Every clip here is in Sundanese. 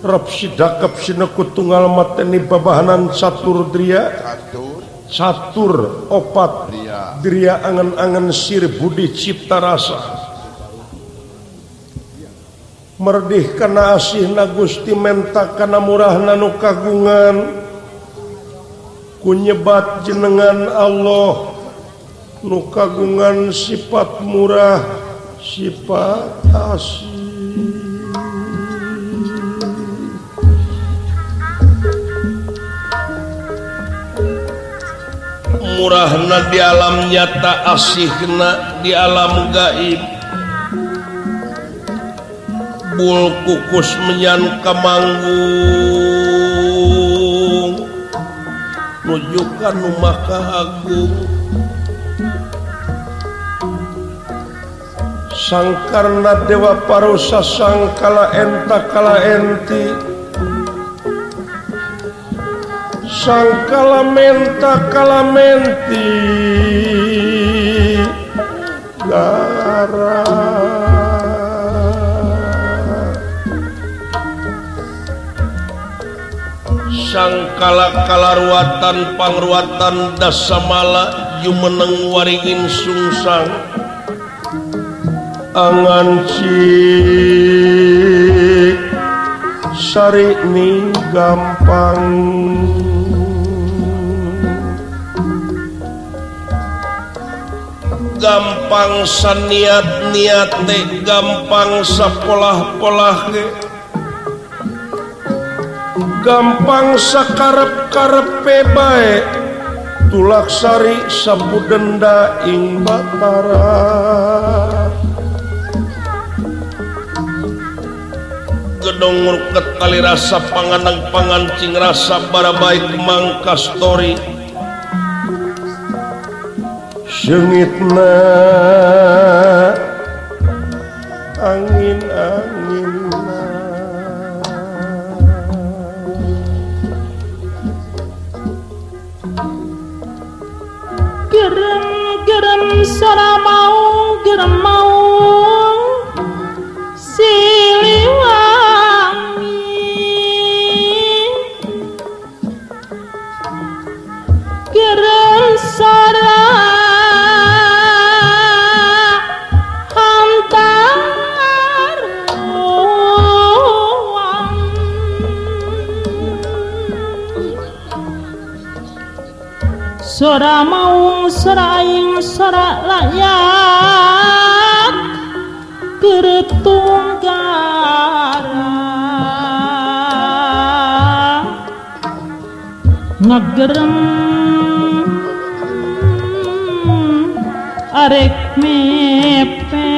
Rep sidakep sineku tunggal mateni babahanan catur dria catur opat dria angen-angen sir budi cipta rasa merdih kana asihna Gusti menta kana murahna nu kagungan ku nyebat jenengan Allah nu kagungan sifat murah sifat asih. Murahna di alam nyata asihna di alam gaib bul kukus menyan kamanggung nujukan nu maka agung sangkarna dewa parusa sangkala enta kala enti sangkala menta kala menti gara sangkala kalaruatan pangruatan dasamala jumeneng waringin sungsang angan cik sari ni gampang gampang saniat niate gampang sapolah-polah ge gampang sakarep-karepe bae tulak sari sapu denda ing Batara gedong ngruket kali rasa panganang pangancing rasa barabaik mangka story seungitna angin-angin gerem-gerem sora mau gerem mau Siliwangi gerem sora hantaruang sora maung sora aing sora layak geretung gara ngagerem arek mepeli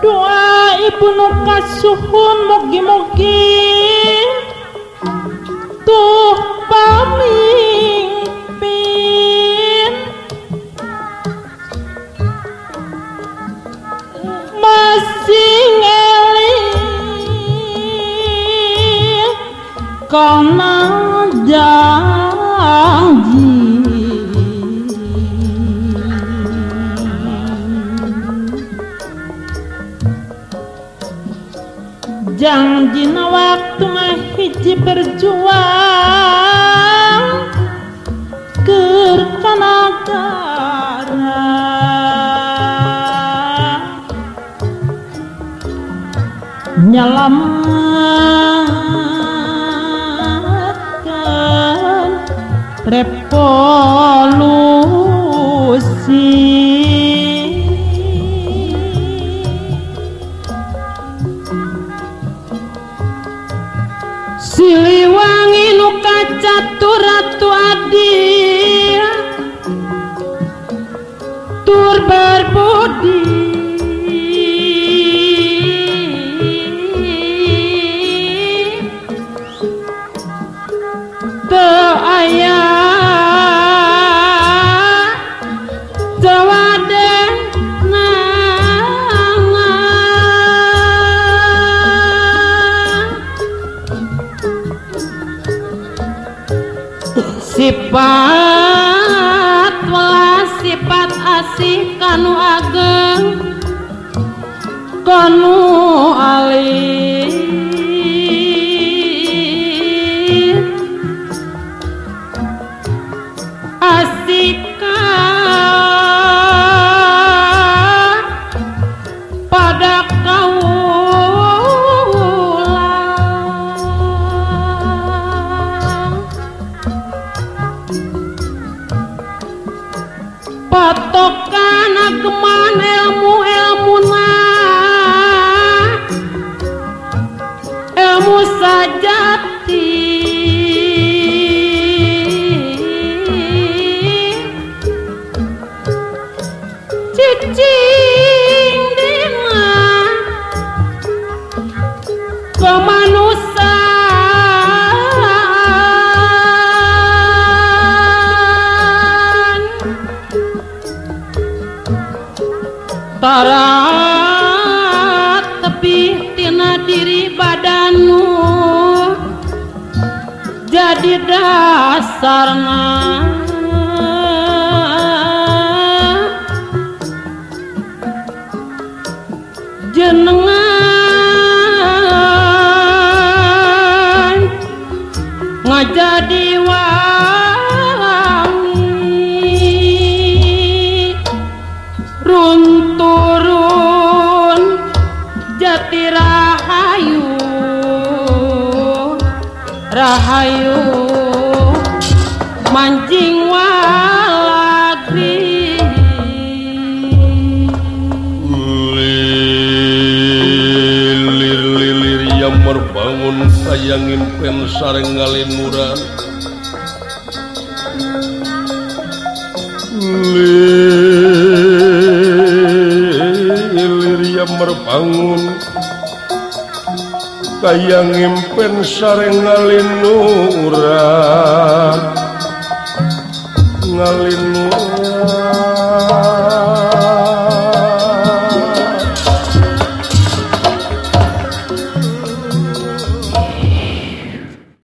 doa ibu nu kasuhun mugi-mugi tuh pamimpin masih ngeling kana janji janjina waktu mah hiji berjuang keur kanagara nyelamatkan revolusi. Siliwangi nu kacatur ratu adil tur berbudi teu aya sifat welas asih kanu ageng kanu alit asika pada kaula patokan ageman ilmu-ilmuna ilmu sajati cicing dina kemanusiaan tara tepi tina diri badanmu jadi dasarna jenengan ngajadi wangi runturun jati rahayu rahayu mancing walagri. Bangun sayang impen sareng ngalimuran lilir yamar bangun kayang impen sareng ngalinuran ngalinuran.